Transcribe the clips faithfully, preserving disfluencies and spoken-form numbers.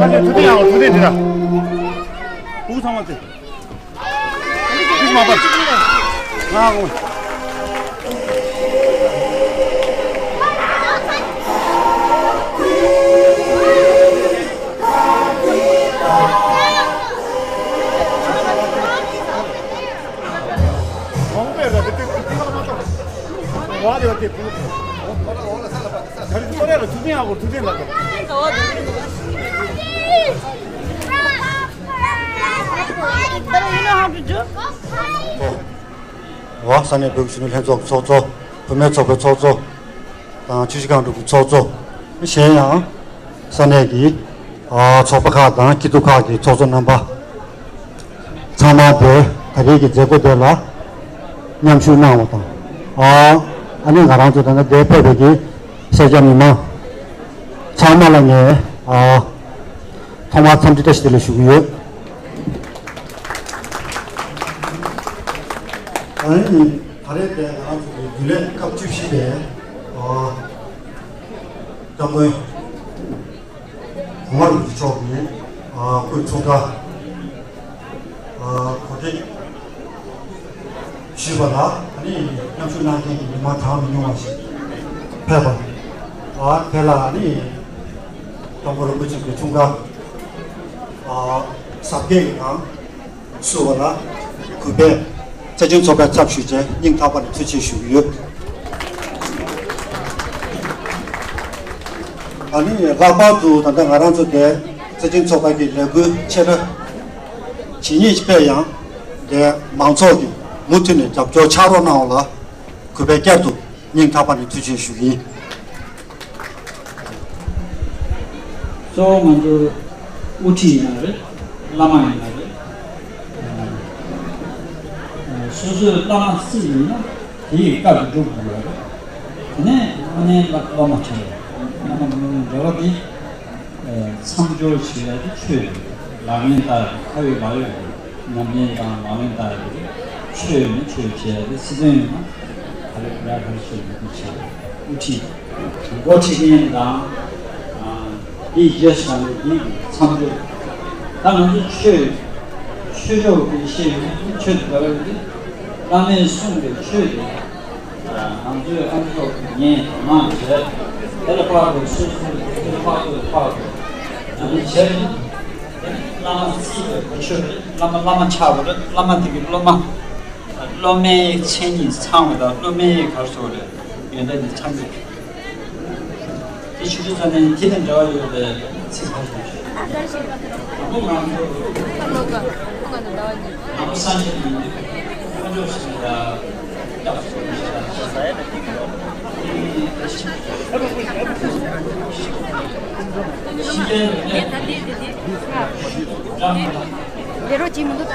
ཨ་ནི་ཐུགས་རྗེ་ཆེ། ཐུགས་རྗེ་ཆེ། ཕྲུ་གུ་ཚང་མ་དེ། ཨ་ནི་ཁྱེད་ཚོ་མ་པ། ང་འོང་། འོ། ས་གནས་བོད་ཀྱི་གཞོན་ནུ་ལྷན་ཚོགས་ཀྱི་ཚོགས་གཙོ། བུད་མེད་ཚོགས་པའི་ཚོགས་གཙོ། དང་ཆུ་བཞི་སྒང་དྲུག་གི་ཚོགས་གཙོ། གཞན་ཡང་ས་གནས་ཀྱི་ཨ་ཚོགས་པ་ཁག་དང་སྐྱིད་སྡུག་ཁག་གི་ཚོགས་གཙོ་རྣམ་པ་ཚང་མ་དེ་ད་རེས་ཀྱི་མཛད་སྒོ་དེ་ལ་མཉམ་ཞུགས་གནང་བ་དང་། ཨ་ཨ་ནི་ང་རང་ཚོ་ད་ལྟ་འདིར་ཕེབས་པའི་གི་སེར་སྐྱ་མི་མང་ཚང་མ་ལ་ངས་ཨ་ཐོག་མར་འཚམས་འདྲི་བཀྲ་ཤིས་བདེ་ལེགས་ཞུ་གི་ཡོད། ཨ་ནི་ད་རེས་དེ་ང་རང་ཚོ་གི་རྒྱུན་ལས་སྐབས་བཅུ་བཞི་པའི་ཨ་སྐྱབས་མགོན་གོང་མ་རིན་པོ་ཆེ་མཆོག་གི་ཨ་སྐུའི་འཁྲུངས་སྐར་ཨ་གོ་སྒྲིག་ཞུས་པ་ལ། ཨ་ནི་མཉམ་ཞུགས་གནང་མཁན་གྱི་མི་མང་གྲངས་མི་ཉུང་བ་ཞིག་ཕེབས་པ། ཨ་དེ་ལ་ཨ་ནི་སྐྱབས་མགོན་རིན་པོ་ཆེ་གི་འཁྲུངས་སྐར་ཨ་གཟབ་རྒྱས་ཀྱི་ངང་བསུ་བ་ལ་གུས་པས་བརྩེ་ཆེན་ཚོགས་པའི་ཚབ་ཞུས་བྱས་སྙིང་ཐག་པ་ནས་ཐུགས་རྗེ་ཆེ་ཞུ་གི་ཡོད། ཨ་ནི་ལྷག་པར་དུ་ད་ལྟ་ང་རང་ཚོ་དེ་བརྩེ་ཆེན་ཚོགས་པ་གི་ལས་འགུལ་ཆེ་ཕྲ་ཇི་སྙེད་ཅིག་སྤེལ་ཡང་། དེ་མང་ཚོགས་ཀྱིས་མུ་མཐུད་ནས་རྒྱབ་སྐྱོར་ཕྱག་རོགས་གནང་བ་ལ་གུས་པས་བསྐྱར་དུ་སྙིང་ཐག་པ་ནས་ཐུགས་རྗེ་ཆེ་ཞུ་གི་ཡིན། གཙོ་བོ་ང་ཚོ་དབུ་ཁྲིད་ཡིན་ན་རེད། བླ་མ་ཡིན་ན་རེད། སོ་སོའི་བླ་མ་སྲིད་ཡིན་ན་དེ་ཡི་བཀའ་དེ་སྒྲུབ་དགོས་པ་རེད། དེ་ནས་དངོས་གནས་བླ་བླ་མ་ཆགས་རེད། བླ་མ་མི་ཡོང་འབྲེལ་བ་དེ་མཚམས་སྦྱོར་བྱེད་ཡ་དེ་ཆོས་རེད། ལག་ལེན་བསྟར་ཡ་དེ་ཁ་ཡོད་ལག་ཡོད་རེད། ཉམས་ལེན་དང་ལག་ལེན་བསྟར་ཡ་དེ་ཆོས་ཡིན་ན་ཆོས་བྱེད་ཡ་དེ། སྲིད་དོན་ཡིན་ན་ག་རེ་ག་རེ་ག་རེ་བྱེད་དགོས་དེ་བྱེད་དགོས། དབུ་ཁྲིད། འགོ་ཁྲིད་མཁན་དང་། ཨ། དེའི་རྗེས་སུ་བྱུང་བའི་དེའི་མཚམས་སྦྱོར། ད་ང་ཚོ་ཆོས། ཆོས་ཕྱོགས་ཀྱི་བཤད་ཡོད་ན་ཆོས་དེ་ག་རེ་རེད། བླ་མས་གསུངས་པའི་ཆོས་དེ། ཨ། ང་ཚོའི་ཨ་མཆོག་གིས་ཉན་དོ་སྣང་བྱས། དེ་ལ་དཔག་པའི་སོ་སོའི་དེ་ལ་དཔག་པའི་དཔག་པའི་ང་ཚོ་བྱས་ནས། དེ་ནི་བླ་མ་སྲིད་པའི་གོ་ཆོད་རེད། བླ་མ་བླ་མ་ཆགས་པ་རེད། བླ་མ་དེ་གི་སློབ་མ། སློབ་མའི་མཚན་ཉིད་ཚང་བ་དང་སློབ་མའི་ག་རེ་ཟེར་དགོས་རེད། ཡོན་ཏན་དེ་ཚང་དགོས། དེ་ཆུ་ཚོད་ཙམ་ནས་དེ་དང་འབྲེལ་བ་ཡོད་པའི་ཚིག་ཁ་ཤས་ཤིག་དང་པོ་ང་ཚོ་ནང་པ་སངས་རྒྱས་ཀྱི་དཔལ་འབྱོར་ཞིག་ལ་སྐྱབས་སུ་མཆི་བའི་ལས་འགྲོ་གཅིག་མི་འདུག་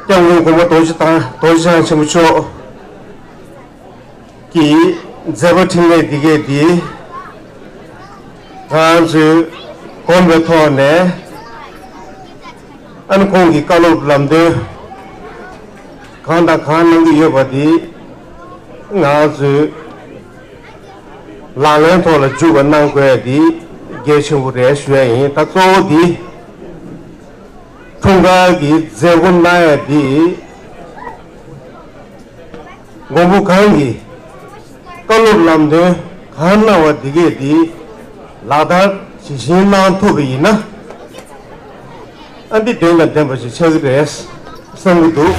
ད། སྐྱབས་མགོན་གོང་མ་རྡོ་རྗེ་ཐང་རྡོ་རྗེ་འཆང་ཆེན་པོ་མཆོག་གི་མཛད་པ་འཕྲིན་ལས་འདི་གས་འདི་ང་ཚོའི་དགོངས་པའི་ཐོག་ནས། ཨ་ནི་ཁོང་གི་བཀའ་སློབ་ལམ་སྟོན་གང་དང་གང་གནང་གི་ཡོད་པ་འདི་ང་ཚོས་ལག་ལེན་ཐོག་ལ་འཇུག་པ་གནང་དགོས་ཡ་འདི་གལ་ཆེན་པོ་རེད་ཞུ་ཡ་ཡིན། ད་གཙོ་བོ་འདི་འཁྲུངས་སྐར་གྱི་མཛད་སྒོ་གནང་ཡ་འདི། མགོན་པོ་གང་གིས་བཀའ་སློབ་ལམ་སྟོན་གང་གནང་བ་འདི་གས་འདི་ལག་བསྟར་ཇི་བཞིན་གནང་ཐུབ་པ་ཡིན་ན། ཨ་འདི་དོན་དང་ལྡན་པ་ཞིག་ཆགས་ཀྱི་རེད་བསམ་གྱི་འདུག།